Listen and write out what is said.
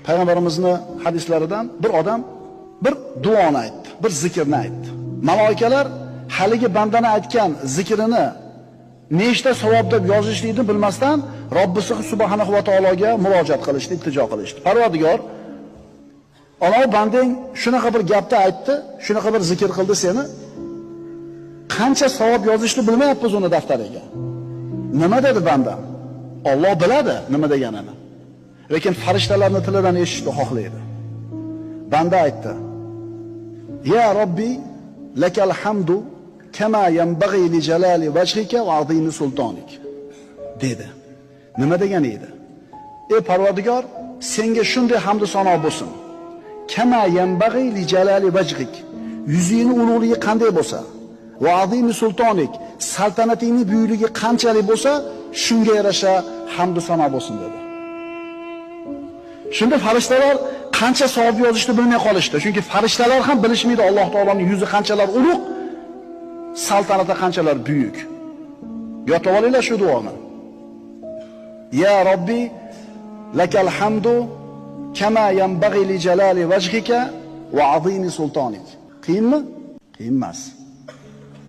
Payg'ambarimizni hadislaridan bir odam bir duoni aytdi, bir zikrni aytdi. Maloikalar haligi bandani aytgan zikrini nechta savob deb yozishlikni bilmasdan Robbisi subhanahu va taologa murojaat qilishdi, iltijo qilishdi. Parvardigor, Alloh bandang shunaqa bir gapni aytdi, shunaqa bir zikr qildi seni. Qancha savob yozishni bilmayapmiz uni daftariga. Nima dedi bandam? Alloh biladi nima deganini. Lekin farishtalarning tilidan eshitishni xohlaydi. Banda aytdi: "Ya Robbi, lakal hamdu kama yanbaghi li jalali vajhika va azimi sultonik." dedi. Nima degani edi? Ey Parvardigor, senga shunday hamd sano bo'lsin. Kama yanbaghi li jalali vajhik. Yuzingning ulug'ligi qanday bo'lsa, va azimi sultonik, saltanatingning buyukligi qanchalik bo'lsa, shunga yarasha hamd sano bo'lsin dedi. Shunda farishtalar qancha savob yozishni bilmay qolishdi. Chunki farishtalar ham bilishmaydi Alloh taoloning yuzi qanchalar ulug', saltanati qanchalar buyuk. Yotib olinglar shu duoni. Ya Robbi, lakal hamdu kama yanbaghi li jalali vajhika va azimi sultonik. Qiyinmi? Qiyin emas.